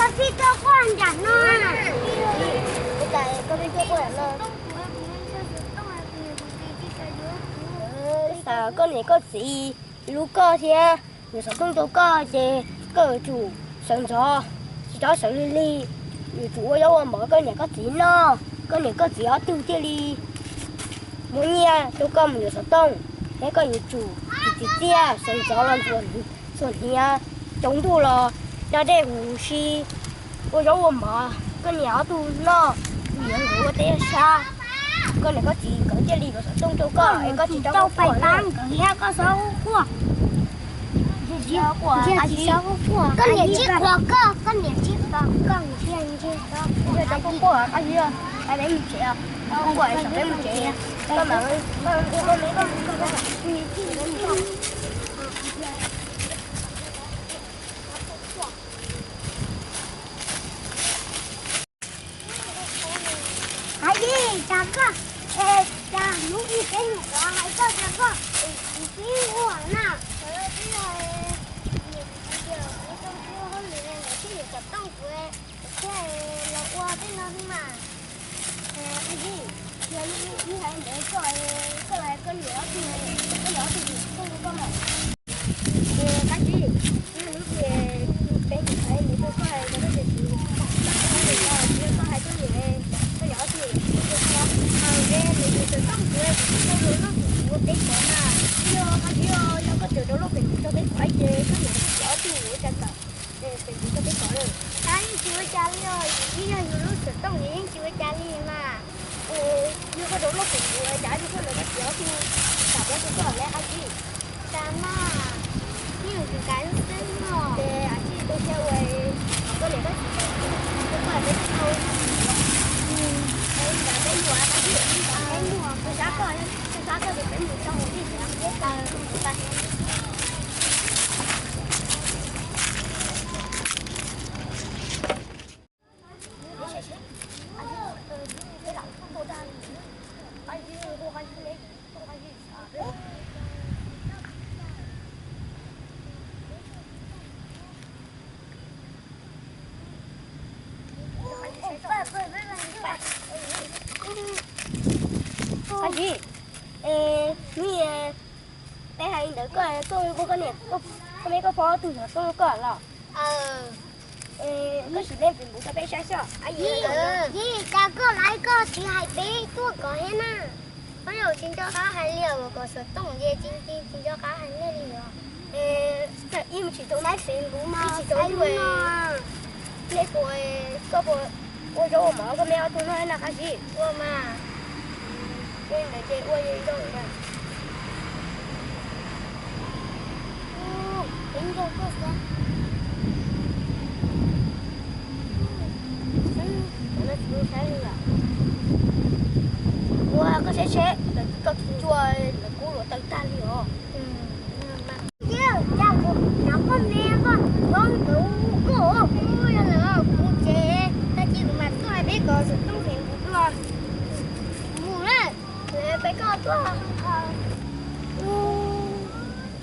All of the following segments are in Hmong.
Koj pheej tuaj quaj nram no. Koj niam koj txiv hlub koj thiab, yuav xov tooj rau koj ces koj yuav tsum sawv ntxov, tsis txhob sawv lig lig. Yuav tsum ua zaub ua mov koj niam koj txiv noj, koj niam koj txiv ob tug thiaj li muab nyiaj rau koj mus yuav xov tooj. Thiab koj yuav tsum txiv txiaj sawv ntxov los ntxuam hniav, cov ntuj los da dej huv si, ua zaub ua mov koj niam ob tug noj, yuav nkawd ua teb sab, koj niam koj txiv nkawd thiaj li yuav xov tooj rau koj es koj tsis tau pais pab nkawd thiab koj txhob quaj. Koj niam tsis quaj koj, koj niam tsis quaj koj, tsis quaj, quaj, quaj, qab zib, quaj, xav peb mus tsev, koj mam, koj, koj, koj, Qab zib, cas koj, es cas hnub ib peb nyuam qhuav hais koj tias koj tsis quaj na? Hauj lwm thiaj yuav xov tooj kuv thiaj los ua tej no xwb mas. Qab zib, yog ib hais ntawd koj, koj hais koj niam ob tug, koj niam ob tug xov tooj rau koj mas. Qab zib, yog hnub twg peb mus hais ntawd rau koj hais rau koj tias kuv, koj hais koj niam, koj niam ob tug xov tooj rau koj, hais peb mus yuav xov tooj kuv, kuv tsis tau luag loj kuv ua teb pov na. Yog qab zib, yog koj tseem rau lub pem kuv tso peb pov ces koj niam koj txiv ob tug ua cas tawm pem kuv tso peb pov lawm. Tab yeej tsis ua cas li os, vim yog yus lub xov tooj ces yeej tsis ua cas li mas. Yog koj rau loj pem kuv cas koj niam koj txiv ob tug xam muab rau koj lawm qab zib. Cas mas, yeej tsis kav xwb no. Ces a tsis tu siab ua, koj niam koj txiv rau koj peb tau. Peb mus qab zib, peb mus, koj sab koj, koj sab koj ces peb mus tau ib xyoo peb tau. Qab zib, es hnub peb hais li ntawd koj, koj hu koj niam, koj me koj pog ob tug xov tooj rau koj los? Koj sim leej pem npuv rau peb saib xwb. Yij, cas koj laiv koj tsis hais peb tuaj kov thiab na? Koj yog tsis nco qab hais li os, kom xov tooj ces tsis, tsis nco qab hais nej li os. Ib mus tsis tau maib Facebook mas tsis tau ib no. Nej puas, koj puas ua zaub ua mov koj me ob tug noj na qab zib? Ua mas. Ua li ntawd ces ua zoo na. Peb nco koj xwb. Ua koj seb seb, lawv koj tsis ncua, lawv kub luav taw tag li os. Cas kuv nrog koj me koj, koj ntawd koj, yog lawv kuv ces tag kis kuv mam tuaj peb kov xov tooj pem npuv tuaj. Mus na, peb koj tuaj.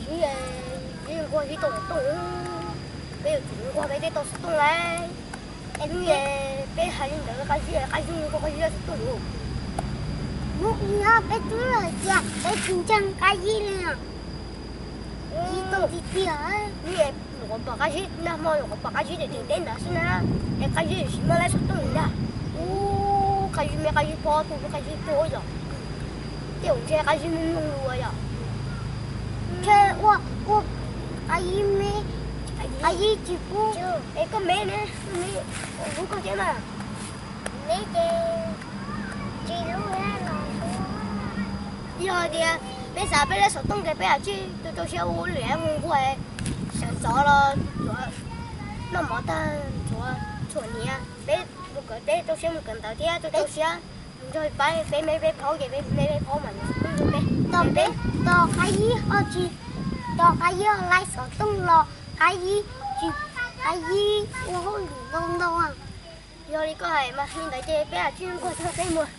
Tsis, tsis nquag tsis tau xov tooj, peb yuav tsum nquag peb thiaj tau xov tooj lauj. Es hnub peb hais li ntawd qab zib, qab zib nquag qab zib xov tooj. Hnub no peb twb tias peb tsis ntseeg qab zib li os. Tsis tau tiag tiag. Nyuam qhuav pom qab zib, nag hmo nyuam qhuav pom qab zib ces tseem teb ntawd xwb na. Es qab zib tsis muaj laib xov tooj li ntag. Ub, qab zib me qab zib pog tus qab zib tuag yom. Tej zaum ntshe qab zib me mloog lus yom. Ntshe ua, ua qab zib me, qab zib tsis pub. Es koj me ne, koj me, hlub koj thiab mas. Me ces tsis hlub los. Yog hais tias peb xav peb lub xov tooj ces peb yuav tsum rau siab ua lwm mus nquag, sawv ntxov los noj mov tag ntxuav tshuam hniav, peb mus kawm teb rau siab mus kawm ntawv thiab rau siab mus nrog pab peb me peb phaub ces peb me peb phaub mas yuav xov tooj rau peb. Tos peb, tos qab zib ho tsis, tos qab zib laib xov tooj los qab zib tsis, qab zib ua hauj lwm ntau ntau. Yog li koj hais mas li ntawd ces peb yuav tsum nquag txog peb mus.